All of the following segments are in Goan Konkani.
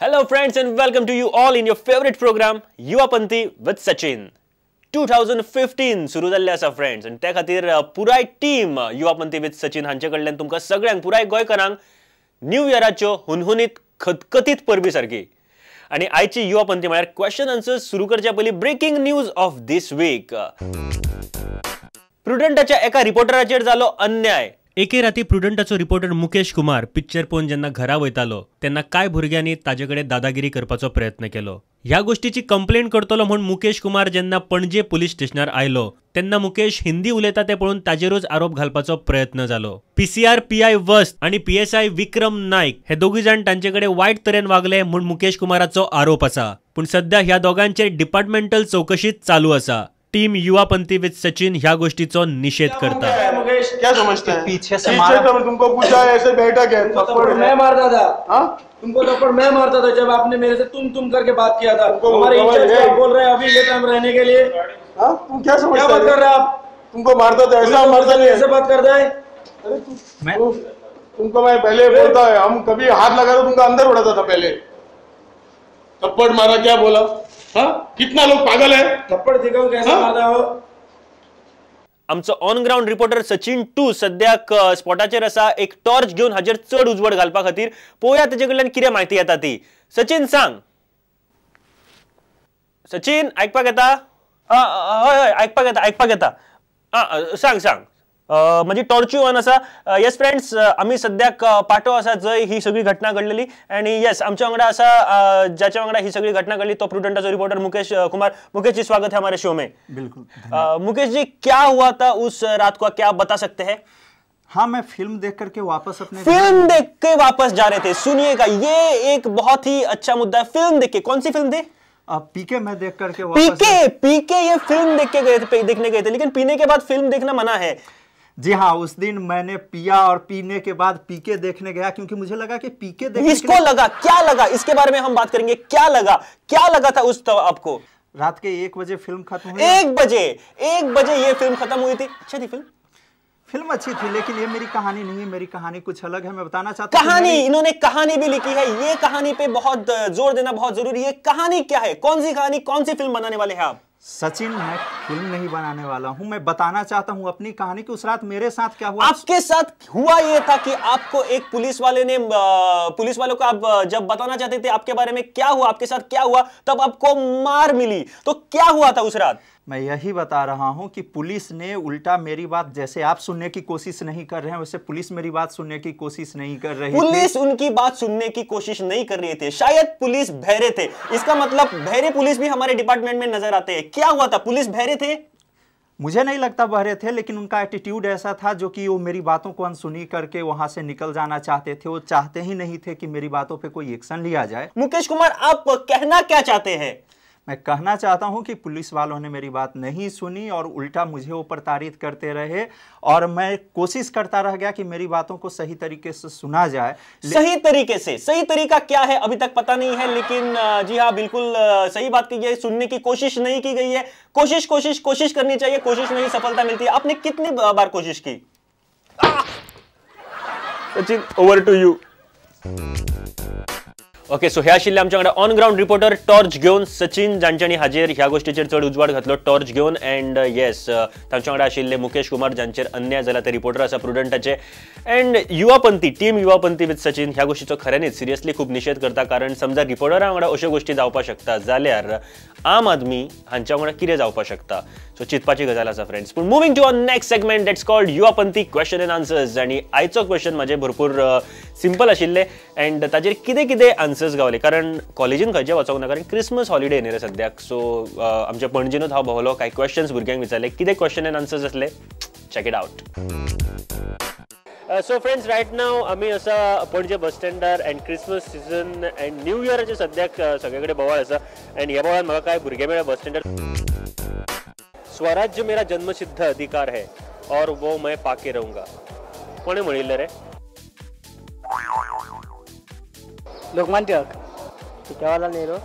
Hello friends and welcome to you all in your favourite programme Yuva Panthi with Sachin. 2015 सुरू जाल्लें आसा फ्रेंड्स आनी त्या खातीर पुराय टीम युवा पंथी विथ सचिन हांचे कडल्यान तुमकां सगळ्यांक पुराय गोंयकारांक न्यू इयराच्यो हुनहुनीत खतखतीत परबी सारकी. आनी आयची युवा पंथी म्हळ्यार क्वेश्चन आन्सर सुरू करच्या पयलीं breaking news of this week. प्रुडंटाच्या एका रिपोर्टराचेर जालो अन्याय. एके राती प्रुडंटाचो रिपोर्टर मुकेश कुमार पिक्चर पळोवन जेन्ना घरा वयतालो तेन्ना कांय भुरग्यांनी ताजे कडेन दादागिरी करपाचो प्रयत्न केलो. ह्या गोष्टीची कंप्लेन करतलो म्हूण मुकेश कुमार जेन्ना पणजे पुलीस स्टेशनार आयलो तेन्ना मुकेश हिंदी उलयता ते पळोवन ताजेरूच आरोप घालपाचो प्रयत्न जालो. पीसीआर पीआय वस्त आनी पीएसआय विक्रम नायक हे दोगूय जाण तांचे कडेन वायट तरेन वागले म्हूण मुकेश कुमाराचो आरोप आसा. पूण सद्या ह्या दोगांचेर डिपार्टमेंटल चौकशी चालू आसा. टीम युवा पंथी विथ सचिन ह्या गोष्टीचो निषेध करता. मुकेश क्या समझते हैं? पीछे से मारा तुमको, पूछा ऐसे बैठा क्या? थप्पड़ मैं मारता था। हाँ, तुमको थप्पड़ मैं मारता था जब आपने मेरे से तुम तुम करके बात किया था। हमारे इंचार्ज को बोल रहे हैं अभी ये टाइम रहने के लिए। हाँ, तुम क्या समझते क्या बात कर रहे हैं आप? तुमको मारता था ऐसा मारता नहीं, ऐसे बात करता है। अरे तुमको मैं पहले बोलता है, हम कभी हाथ लगा तो तुमको अंदर उड़ाता था पहले। थप्पड़ मारा क्या बोला? हाँ, कितना लोग पागल है। थप्पड़ दिखाओ कैसे मारता हो। आमचो ऑन ग्राउंड रिपोर्टर सचिन टू सद्याक स्पॉटाचेर आसा, एक टॉर्च घेवन हाजेर चड उजवाड घालपा खातीर. पळोवया तेजे कडल्यान कितें म्हायती येता ती. सचिन सांग. सचिन आयकपाक येता? हय हय आयकपाक येता, आयकपाक येता. आं सांग सांग. म्हजी टॉर्चूय ऑन आसा. येस फ्रेंड्स, आमी सद्याक पाटो आसा जंय ही सगळी घटना घडलेली आनी येस आमच्या वांगडा आसा ज्याच्या वांगडा ही सगळी घटना घडली तो प्रुडंटाचो रिपोर्टर मुकेश कुमार. मुकेश जी स्वागत है हमारे शो में. बिल्कुल. मुकेश जी क्या हुआ था उस रात को, क्या आप बता सकते हैं? हाँ, मैं फिल्म देख करके वापस अपने फिल्म देख के वापस जा रहे थे. सुनिएगा, ये एक बहुत ही अच्छा मुद्दा है. फिल्म देख के, कौन सी फिल्म थी? पीके मैं देख करके पीके पीके ये फिल्म देख के गए थे, देखने गए थे, लेकिन पीने के बाद फिल्म देखना मना है. जी हाँ, उस दिन मैंने पिया और पीने के बाद पीके देखने गया क्योंकि मुझे लगा कि पीके देखने इसको लगा क्या लगा, इसके बारे में हम बात करेंगे. क्या लगा, क्या लगा था उस आपको? रात के 1 बजे फिल्म खत्म हुई. 1 बजे ये फिल्म खत्म हुई थी. अच्छा थी फिल्म? फिल्म अच्छी थी, लेकिन ये मेरी कहानी नहीं है, मेरी कहानी कुछ अलग है. मैं बताना चाहता हूँ कहानी, इन्होंने कहानी भी लिखी है. ये कहानी पे बहुत जोर देना बहुत जरूरी है. कहानी क्या है, कौन सी कहानी, कौन सी फिल्म बनाने वाले हैं आप? सचिन, मैं फिल्म नहीं बनाने वाला हूं. मैं बताना चाहता हूं अपनी कहानी कि उस रात मेरे साथ क्या हुआ. आपके साथ हुआ ये था कि आपको एक पुलिस वाले ने, पुलिस वालों को आप जब बताना चाहते थे आपके बारे में क्या हुआ, आपके साथ क्या हुआ, तब आपको मार मिली. तो क्या हुआ था उस रात? मैं यही बता रहा हूं कि पुलिस ने उल्टा मेरी बात, जैसे आप सुनने की कोशिश नहीं कर रहे हैं वैसे पुलिस मेरी बात सुनने की कोशिश नहीं कर रही। पुलिस उनकी बात सुनने की कोशिश नहीं कर रही थी. शायद पुलिस बहरे थे. इसका मतलब बहरे पुलिस भी हमारे डिपार्टमेंट में नजर आते हैं. क्या हुआ था, पुलिस बहरे थे? मुझे नहीं लगता बहरे थे, लेकिन उनका एटीट्यूड ऐसा था जो कि वो मेरी बातों को अनसुनी करके वहां से निकल जाना चाहते थे. वो चाहते ही नहीं थे कि मेरी बातों पर कोई एक्शन लिया जाए. मुकेश कुमार, आप कहना क्या चाहते हैं? मैं कहना चाहता हूं कि पुलिस वालों ने मेरी बात नहीं सुनी और उल्टा मुझे वो प्रताड़ित करते रहे और मैं कोशिश करता रह गया कि मेरी बातों को सही तरीके से सुना जाए. सही तरीके से, सही तरीका क्या है अभी तक पता नहीं है, लेकिन जी हाँ बिल्कुल सही बात की गई है. सुनने की कोशिश नहीं की गई है. कोशिश कोशिश कोशिश करनी चाहिए, कोशिश में ही सफलता मिलती है. आपने कितनी बार कोशिश की? Sachin, over to you. Okay, so हे आशिल्ले आमच्या वांगडा ऑन ग्राउंड रिपोर्टर टॉर्च घेवन सचिन, जांच्यांनी हाजेर ह्या गोष्टीचेर चड उजवाड घातलो टॉर्च घेवन. अँड येस, तांच्या वांगडा आशिल्ले मुकेश कुमार जांचेर अन्याय जाला ते रिपोर्टर आसा प्रुडंटाचे. अँड युवा पंथी टीम युवा पंथी विथ सचिन ह्या गोष्टीचो खऱ्यांनीच सिरियसली खूब निशेध करता. कारण समजा रिपोर्टरा वांगडा अश्यो गोष्टी जावपाक शकता जाल्यार आम आदमी हांच्या वांगडा कितें जावपाक शकता. सो चिंतपाची गजाल आसा फ्रेंड्स. पूण moving to our next segment that's called Yuva Panthi question and answers. आनी आयचो क्वेश्चन म्हाजे भरपूर सिंपल आशिल्ले अँड ताजेर कितें कितें आन्सर्स गावले. कारण कॉलेजीन खंयचे वचोंक ना, कारण क्रिसमस हॉलिडे न्ही रे सद्याक. सो आमच्या पणजेनूच हांव भोंवलो, कांय क्वेश्चन्स भुरग्यांक विचारले. कितें क्वेश्चन एंड आन्सर्स आसले, check it out. So friends, right now आमी आसा पणजे बस स्टँडार and Christmas season and new इयराचे सद्याक सगळे कडेन बोवाळ आसा. अँड ह्या बोवाळान म्हाका कांय भुरगे मेळ्ळे बस स्टँडार. स्वराज्य मेरा जन्मसिद्ध अधिकार है और वो मैं पाके रहूंगा, कोणें म्हणिल्लें रे? Lokmanya Tilak. Jawaharlal Nehru,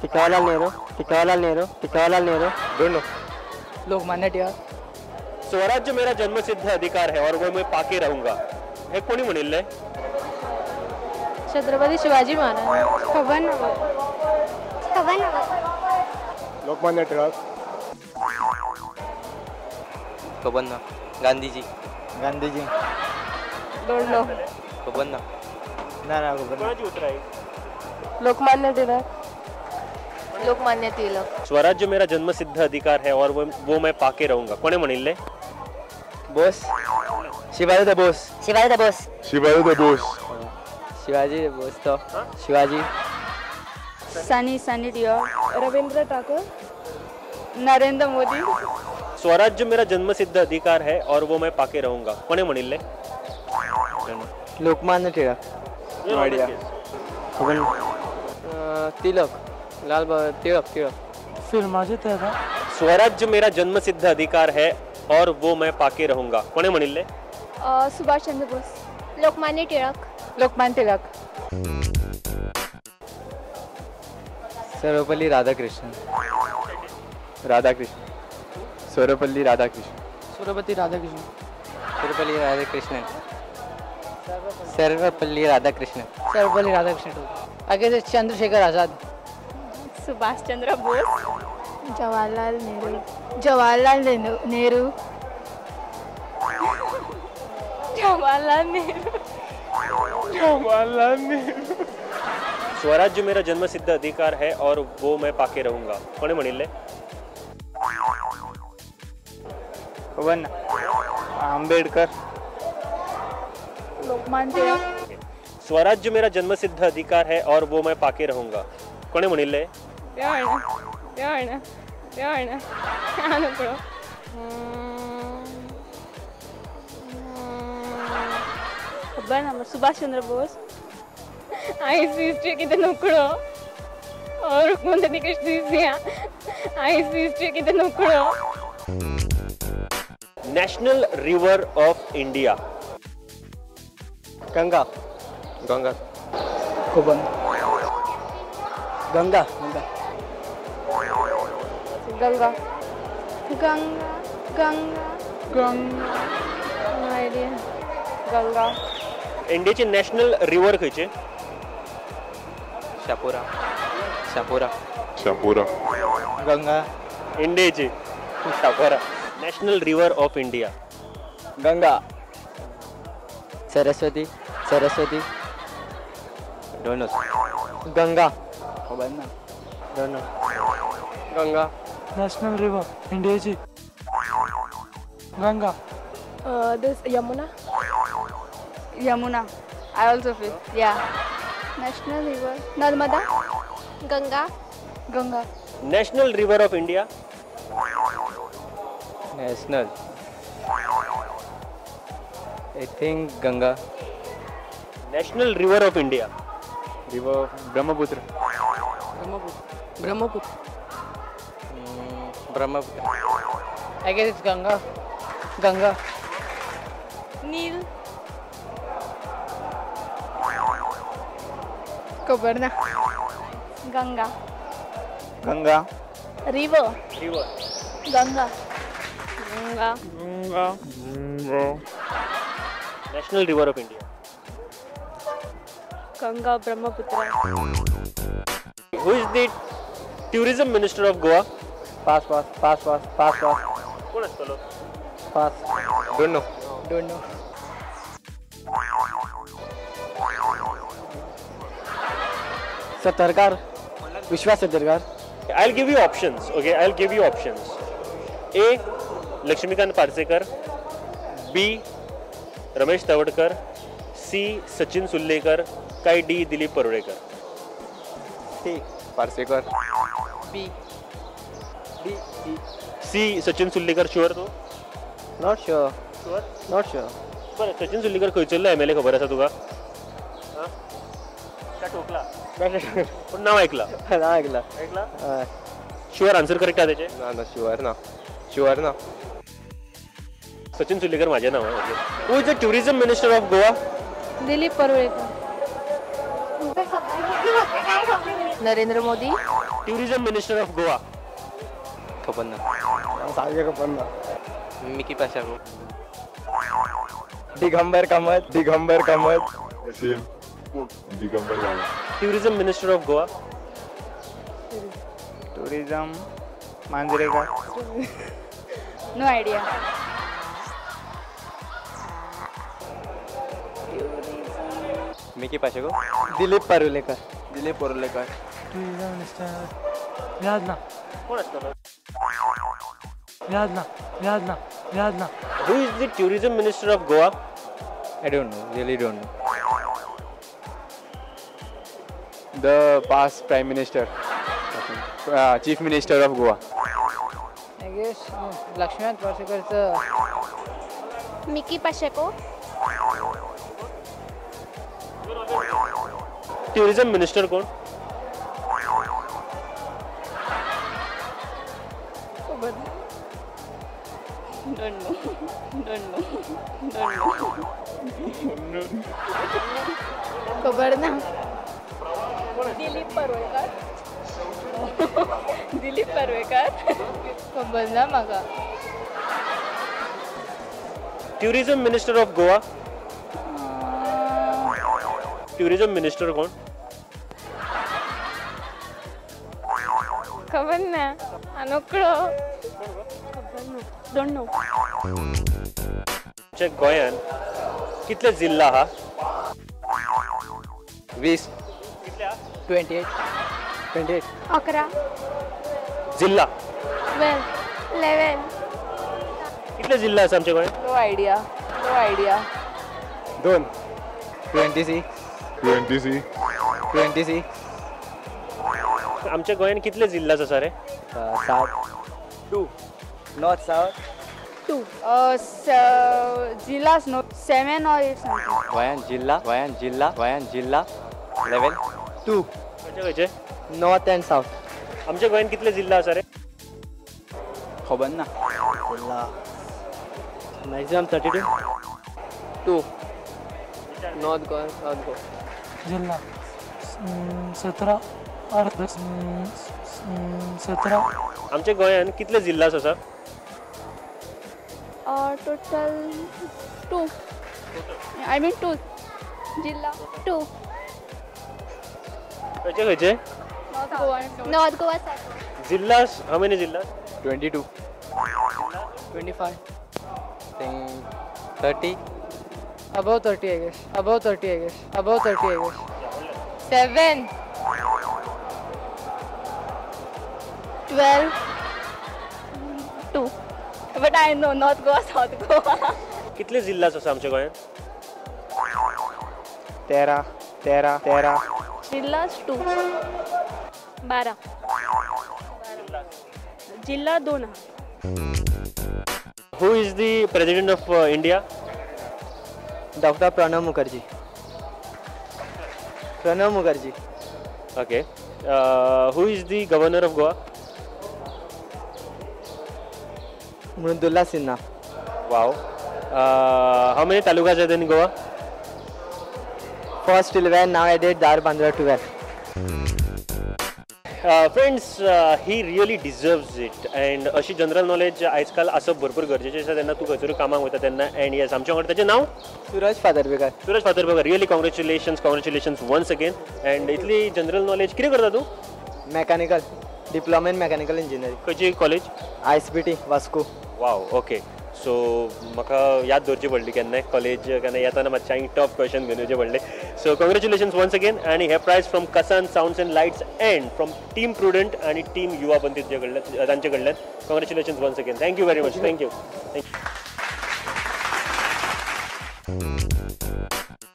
Jawaharlal Nehru, Jawaharlal Nehru, Jawaharlal Nehru. Don't know. Lokmanya Tilak. स्वराज्य मेरा जन्मसिद्ध अधिकार है और वो मैं पाके रहूंगा, हे कोणी म्हणिल्लें? छत्रपती शिवाजी महाराज. खबर ना. खबर ना. लोकमान्य टिळक. खबर ना. गांधीजी. गांधीजी. Don't know. खबर ना. ना ना खबर. कोणाची उतरां ही? लोकमान्य टिळक. लोकमान्य टिळक. स्वराज्य मेरा जन्मसिद्ध अधिकार है और वो मैं पाके रहूंगा. कोणे म्हणिल्लें? Bose. Shivaji the Bose. Shivaji the Bose. Shivaji the Bose. Shivaji Bose तो शिवाजी. सनी सनी देओल. रविंद्र ठाकुर. नरेंद्र मोदी. स्वराज्य मेरा जन्मसिद्ध अधिकार है और वो मैं पाके रहूंगा. कोणे म्हणिल्लें? लोकमान्य टिळक. तिलक. लाल टिळक. टिळक. फिल्माचे ते. स्वराज्य मेरा जन्मसिद्ध अधिकार है और वो मैं पाके रहूंगा. कोणे म्हणिल्लें? सुभाष चंद्र बोस. लोकमान्य टिळक. लोकमान्य टिळक. सर्वपल्ली राधाकृष्णन. राधाकृष्ण. सर्वपल्ली राधाकृष्ण. सर्वपल्ली राधाकृष्ण. सर्वपल्ली राधाकृष्णन. सर्वपल्ली राधाकृष्णन. सर्वपल्ली राधाकृष्णन. आगे चंद्रशेखर आझाद. सुभाष चंद्र बोस. जवाहरलाल नेहरू. जवाहरलाल नेहरू. जवाहरलाल नेहरू. जवाहरलाल नेहरू. स्वराज्य मेरा जन्मसिद्ध अधिकार है और वो मैं पाके रहूंगा. कोणे म्हणिल्लें? खबर ना. आंबेडकर. लोकमान्य टिळक. स्वराज्य मेरा जन्मसिद्ध अधिकार है और वो मैं पाके रहूंगा. कोणे म्हणिल्लें? खबर ना. सुभाष चंद्र बोस. आयज हिस्ट्री कितें नकळो और कोण कशी दिसया. आयज हिस्ट्री कितें नकळो. National river of India. Ganga. Ganga. खबर. Ganga. Ganga. Ganga. Ganga. Ganga. Ganga. No idea. Ganga. इंडियाचे नॅशनल रिवर खंयचे? शापोरा. शापोरा. शापोरा. गंगा. इंडियाची Chapora. National river of India. Ganga. Saraswati. Saraswati. Don't know. Ganga. खबर ना. Don't know. Ganga. National river इंडियाची. Ganga. This Yamuna. Yamuna. I also feel. Yeah. National river Narmada. Ganga. Ganga. National river of India. National. I think Ganga. National river of India. River Brahmaputra. Brahmaputra. Brahmaputra. Brahmaputra. I guess it's Ganga. Ganga. Neel. खबर ना. Ganga. Ganga. River. River. Ganga. Ganga. Ganga. Ganga. National river of India. Ganga. Brahmaputra. Who is the tourism minister of Goa? Pass. Pass. Pass. Pass. Pass. Pass. कोण आसतलो? Pass. Don't know. Don't know. Satarkar. Vishwas Satarkar. I'll give you options. Okay, I'll give you options. A. Laxmikant Parsekar. B. Ramesh Tawadkar. C. Sachin Sullekar. काय D. Dilip Parulekar. C. Parsekar. B. D. D. C. Sachin Sullekar. Sure तू? Not sure. Sure? Not sure. बरं, सचिन सुल्लेकर खंयचो MLA खबर आसा तुका? काय ठोकला? पण नाव ऐकला. नाव ऐकला. ऐकला? शुअर आन्सर करेक्ट आहे त्याचे? ना ना शुअर ना. शुअर ना. सचिन सुल्लेकर माझे नाव आहे. Who is the tourism minister of Goa? Dilip Parulekar. Narendra Modi. Tourism minister of Goa. खबर ना. सारखे खबर ना. Mickey पाशागो. Digambar Kamat. Digambar Kamat. Same. Digambar Baba. Tourism minister of Goa. Tourism Manjrekar. No idea. Mickey Pacheco. Dilip Parulekar. Dilip Parulekar. Tourism minister याद ना. कोण आसतलो? याद ना, याद ना, याद ना. Who is the tourism minister of Goa? I don't know, really don't know. The past prime minister, chief minister of Goa. I guess Laxmikant पार्सेकरचं. Mickey Pacheco. Tourism minister कोण? Don't know. Don't know. Don't know. खबर ना. दिलीप परुळेकर. दिलीप परुळेकर. खबर ना म्हाका. Tourism minister of Goa. Tourism minister कोण? खबर ना. अनोकळो. खबर ना. Don't know. आमच्या गोंयांत कितले जिल्हा आहा? 20. 28. 28. 11. जिल्हा 12. 11. कितले जिल्हा आसा आमच्या गोंयांत? No idea. No idea. 2. 26. 26. 26. आमच्या गोंयांत कितले जिल्हा आसा रे? 7. 2. North south. 2. जिल्हास no 7 or 8 something. गोंयांत जिल्हा, गोंयांत जिल्हा, गोंयांत जिल्हा 11. 2. खंयचे खंयचे? North and south. आमच्या गोंयांत कितले जिल्हा आसा रे? खबर ना. जिल्हा maximum 32. 2. North Goa, south Goa. जिल्हा 17 8 17. आमच्या गोंयांत कितले जिल्हा आसा? Total 2. I mean 2. जिल्हा 2. खंयचे खंयचे? North Goa. North Goa, south Goa. जिल्हा how many जिल्हा? 22. 25. 30. Above 30 I guess. Above 30 I guess. Above 30 I guess. 7. 12. 2. But I know North Goa, South Goa. कितले जिल्हा आसा आमच्या गोंयांत? 13. 13. 13. जिल्हा 2. 12. जिल्हा 2. Who is the president of India? Doctor Pranab Mukherjee. Pranab Mukherjee. Okay. Who is the governor of Goa? Mridula Sinha. Wow. How many talukas are there in Goa? First 11, now added Dharbandora 12. Friends, he really deserves it. And अशी जनरल नॉलेज आजकाल असं भरपूर गरजेचें आसा तेन्ना तूं खंयसरूय कामाक वयता तेन्ना. एंड येस, आमच्या वांगडा ताचें नांव Suraj Fatarpekar. Suraj Fatarpekar, really congratulations, congratulations once again. And इतली जनरल नॉलेज कितें करता तूं? Mechanical, diploma in mechanical engineering. खंयची college? ISBT Vasco. Wow, okay. So म्हाका याद दवरची पडली केन्नाय कॉलेज केन्ना येताना मातशें हांवें टफ क्वेश्चन घेवन येवचें पडलें. So congratulations once again. आनी हे prize from Kasan sounds and lights and from team Prudent आनी टीम युवा पंथी तुजे कडल्यान, तांचे कडल्यान. Congratulations once again. Thank you very much. Thank you. Thank you.